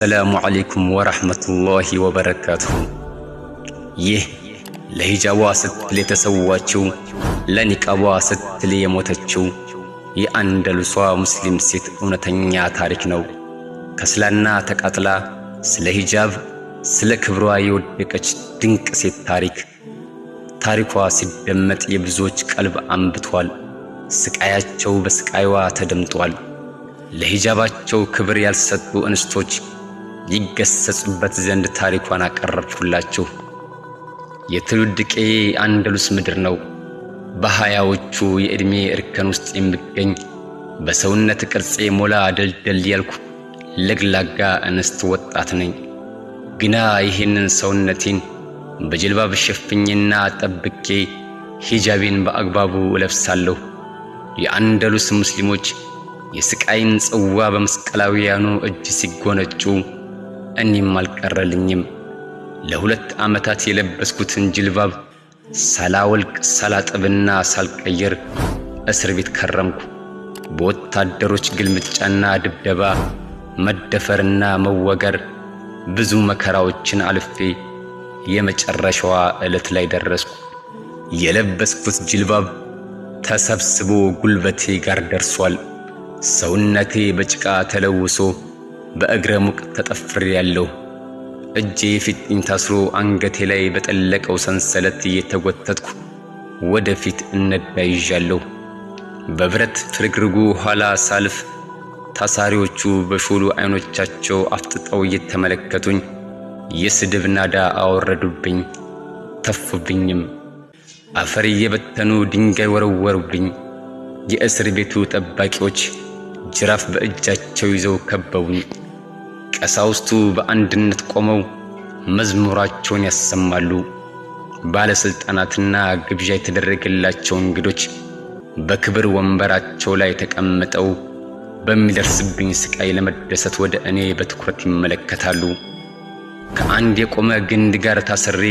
السلام عليكم ورحمة الله وبركاته። ይህ ለሂጃቧ ስትል የተሰዋችው፣ ለኒቃቧ ስትል የሞተችው የአንደሉሷ ሙስሊም ሴት እውነተኛ ታሪክ ነው። ከስላና ተቃጥላ ስለ ሂጃብ፣ ስለ ክብሯ የወደቀች ድንቅ ሴት ታሪክ። ታሪኳ ሲደመጥ የብዙዎች ቀልብ አንብቷል። ስቃያቸው በስቃይዋ ተደምጧል። ለሂጃባቸው ክብር ያልሰጡ እንስቶች ይገሰጹበት ዘንድ ታሪኳን አቀረብኩላችሁ። የትውልድ ቀዬ አንደሉስ ምድር ነው። በ20ዎቹ የዕድሜ እርከን ውስጥ የምገኝ፣ በሰውነት ቅርጼ ሞላ ደልደል ያልኩ ለግላጋ እንስት ወጣት ነኝ። ግና ይህንን ሰውነቴን በጅልባብ ሸፍኜና ጠብቄ ሂጃቤን በአግባቡ እለብሳለሁ። የአንደሉስ ሙስሊሞች የስቃይን ጽዋ በመስቀላውያኑ እጅ ሲጎነጩ እኔም አልቀረልኝም። ለ2 ዓመታት የለበስኩትን ጅልባብ ሳላወልቅ፣ ሳላጥብና ሳልቀይር እስር ቤት ከረምኩ። በወታደሮች ግልምጫና ድብደባ፣ መደፈርና መወገር ብዙ መከራዎችን አልፌ የመጨረሻዋ ዕለት ላይ ደረስኩ። የለበስኩት ጅልባብ ተሰብስቦ ጉልበቴ ጋር ደርሷል። ሰውነቴ በጭቃ ተለውሶ በእግረ ሙቅ ተጠፍሬያለሁ። እጄ የፊጥኝ ታስሮ አንገቴ ላይ በጠለቀው ሰንሰለት እየተጎተትኩ ወደፊት እነዳ ይዣለሁ። በብረት ፍርግርጉ ኋላ ሳልፍ ታሳሪዎቹ በሾሉ አይኖቻቸው አፍጥጠው እየተመለከቱኝ የስድብ ናዳ አወረዱብኝ፣ ተፉብኝም። አፈር እየበተኑ ድንጋይ ወረወሩብኝ። የእስር ቤቱ ጠባቂዎች ጅራፍ በእጃቸው ይዘው ከበቡኝ። ቀሳውስቱ በአንድነት ቆመው መዝሙራቸውን ያሰማሉ። ባለሥልጣናትና ግብዣ የተደረገላቸው እንግዶች በክብር ወንበራቸው ላይ ተቀምጠው በሚደርስብኝ ስቃይ ለመደሰት ወደ እኔ በትኩረት ይመለከታሉ። ከአንድ የቆመ ግንድ ጋር ታስሬ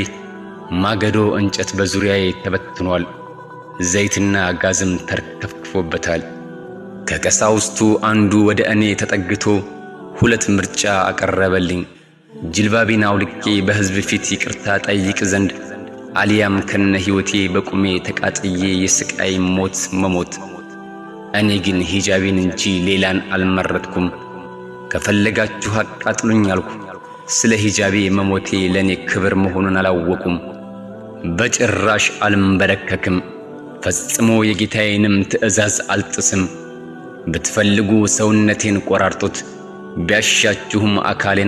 ማገዶ እንጨት በዙሪያዬ ተበትኗል። ዘይትና ጋዝም ተርከፍክፎበታል። ከቀሳውስቱ አንዱ ወደ እኔ ተጠግቶ ሁለት ምርጫ አቀረበልኝ። ጅልባቤን አውልቄ በሕዝብ ፊት ይቅርታ ጠይቅ ዘንድ አሊያም ከነ ሕይወቴ በቁሜ ተቃጥዬ የስቃይ ሞት መሞት። እኔ ግን ሂጃቤን እንጂ ሌላን አልመረጥኩም። ከፈለጋችሁ አቃጥሉኝ አልኩ። ስለ ሂጃቤ መሞቴ ለእኔ ክብር መሆኑን አላወቁም። በጭራሽ አልንበረከክም፣ ፈጽሞ የጌታዬንም ትእዛዝ አልጥስም። ብትፈልጉ ሰውነቴን ቆራርጡት፣ ቢያሻችሁም አካሌን